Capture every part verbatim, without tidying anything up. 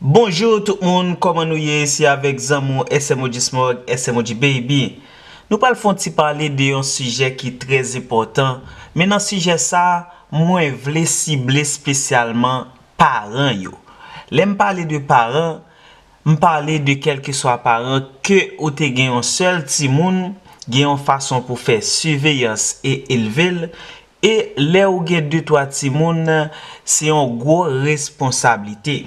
Bonjou tout moun, kòman nou ye? Se avèk zanmi w S M O G Smog, S M O G Baby. Nou pral fè yon ti pale de yon sijè ki trè enpòtan, men nan sijè sa, mwen vle sible espesyalman paran yo. Lè m pale de paran, m pale de kèlkeswa paran, ke ou te gen yon sèl timoun, gen yon fason pou fè siveyans e elve l, e lè ou gen de twa timoun, se yon gwo responsablite.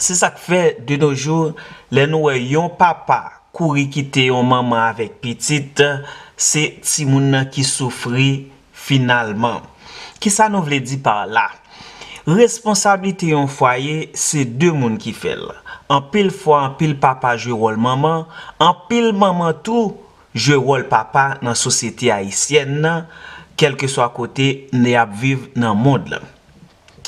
Se sa k fè, de nos jours, lè nou wè yon papa kouri kite yon manman avèk pitit, se timoun nan ki soufri finalman. Kisa nou vle di pa la? Responsablite yon fwaye, se de moun ki fè l. Anpil fwa, anpil papa jwe wòl manman, anpil manman tou jwe wòl papa nan sosyete ayisyèn nan, kèlkeswa kote n ap viv nan mond lan.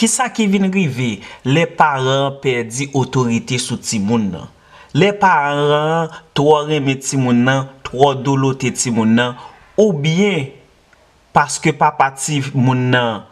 Kisa ki vin rive lè paran an pèdi otorite sou timoun nan? Lè paran an twò renmen timoun nan, twò dolote timoun nan, oubyen paske papa timoun nan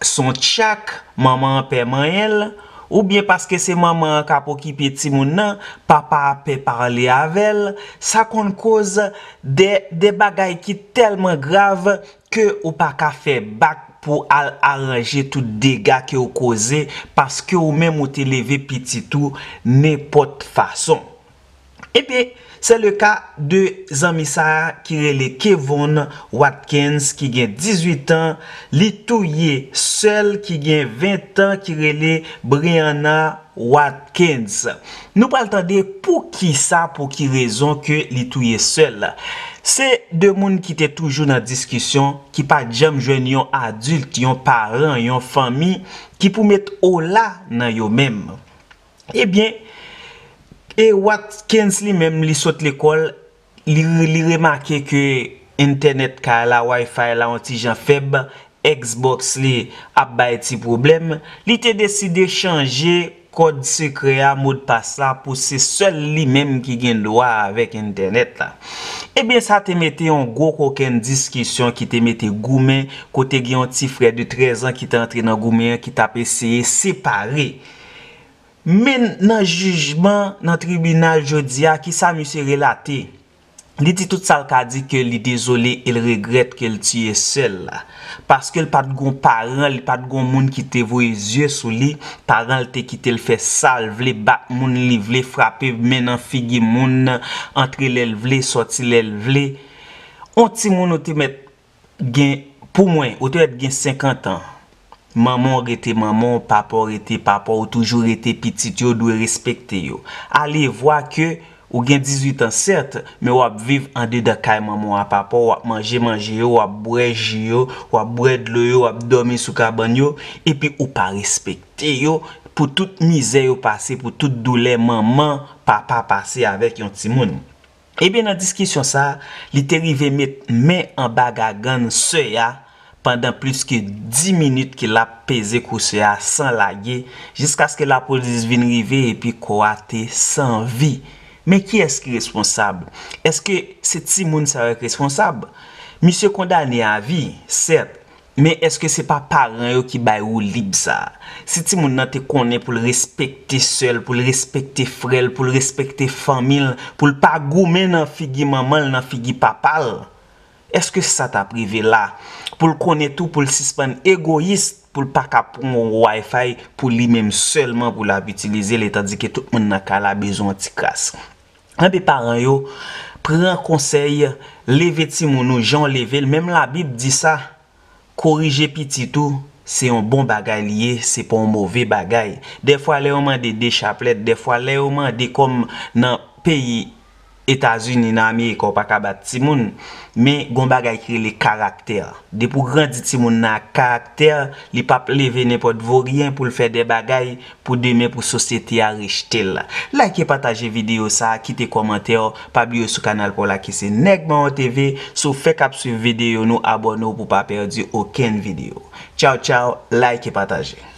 s on tchak, manman an pè manyen l, oubyen paske se manman an k ap okipe timoun nan, papa a pè pale avè l, sa konn koz de, de bagay ki tèlman grav ke ou pa ka fè bak pou al aranje tout dega ke w koze, paske ou menm ou te leve pitit ou nenpòt fason. Ebyen, c'est le cas de zanmi sa a ki rele Kevon Watkins, ki gen dizuit an, li touye sè l ki gen ven an, ki rele Brianna Watkins. Nou pral tande poukisa, pou ki rezon ke li touye sè l. Se de moun ki te toujou nan diskisyon, ki pa t janm jwenn yon adilt, yon paran, yon fanmi ki pou met ola nan yo menm. Ebyen, e Watkins li menm, li sot lekòl, li, li remake ke entènèt kay la, Wi-Fi la, yon ti jan fèb, Xbox li ap bay ti pwoblèm, li te deside chanje kòd sekrè a, modpas la, pou se sèl li menm ki gen dwa avèk entènèt la. Ebyen, sa te mete yon gwo kokenn diskisyon ki te mete goumen, kote gen yon ti frè de trèz an ki te antre nan goumen an, ki t ap eseye separe. Men nan jijman nan tribinal jodi a, kisa misye relate? Li di tout sa l ka di, ke li dezole e l regrèt ke l tiye sè l la. Paske l pa t gon paran, li pa t gon moun ki te voye zye sou li. Paran l te kite l fè sa l vle, bat moun li vle, frape men nan figi moun, antre lè l vle, sòti lè l vle. On timoun ou te mèt gen, pou mwen, ou te mèt gen senkant an. Manman w rete manman w, papa w rete papa w, ou toujou rete pitit yo, w dwe respekte yo. Alevwa ke ou gen dizuit an, sèt, men w ap viv andedan kay manman w a papa w, w ap manje manje yo, w ap bwè ji yo, w ap bwè dlo yo, w ap dòmi sou kabann yo, epi ou pa respekte yo pou tout mizè yo pase, pou tout doulè manman, papa pase avèk yon timoun. Ebyen, nan diskisyon sa a, li te rive met men anba gagann sè a pandan plis ke dis minit ke l ap peze kou sè a san lage, jiskaske lapolis vin rive epi kò a te san vi. Men kiyès ki responsab? Èske se timoun sa yo ki responsab? Misye kondane a vi, sèt, men èske se pa paran yo ki bay woulib sa a? Si timoun nan te konnen pou l respekte sè l, pou l respekte frè l, pou l respekte fanmi l, pou l pa goumen nan figi manman l, nan figi papa l, èske sa t ap rive la? Pou l konnen tou, pou l sispann egoyis, pou l pa ka pran yon Wi-Fi pou li menm sèlman, pou l ap itilize l, etandike tout moun nan kay la bezwen yon ti kras. Anben, paran yo, pran konsèy, leve timoun ou jan w leve l. Menm Labib di sa, korije pitit ou, se yon bon bagay li ye, se pa yon move bagay. Dèfwa, lè yo mande de chaplèt, dèfwa, lè yo mande kòm nan peyi Etazini, nan Amerik, ou pa ka bat timoun, men gon bagay ki rele karaktè. Depi w grandi timoun nan ak karaktè, li p ap leve nenpòt voryen pou l fè de bagay pou demen, pou sosyete a rejte l. Like e pataje videyo sa a, kite kòmantè w, pa bliye sou kanal pa w la ki se Nèg Mawon T V. Si w fèk ap swiv videyo nou, abòne w pou w pa pèdi okenn videyo. Tchaw, tchaw, like e pataje.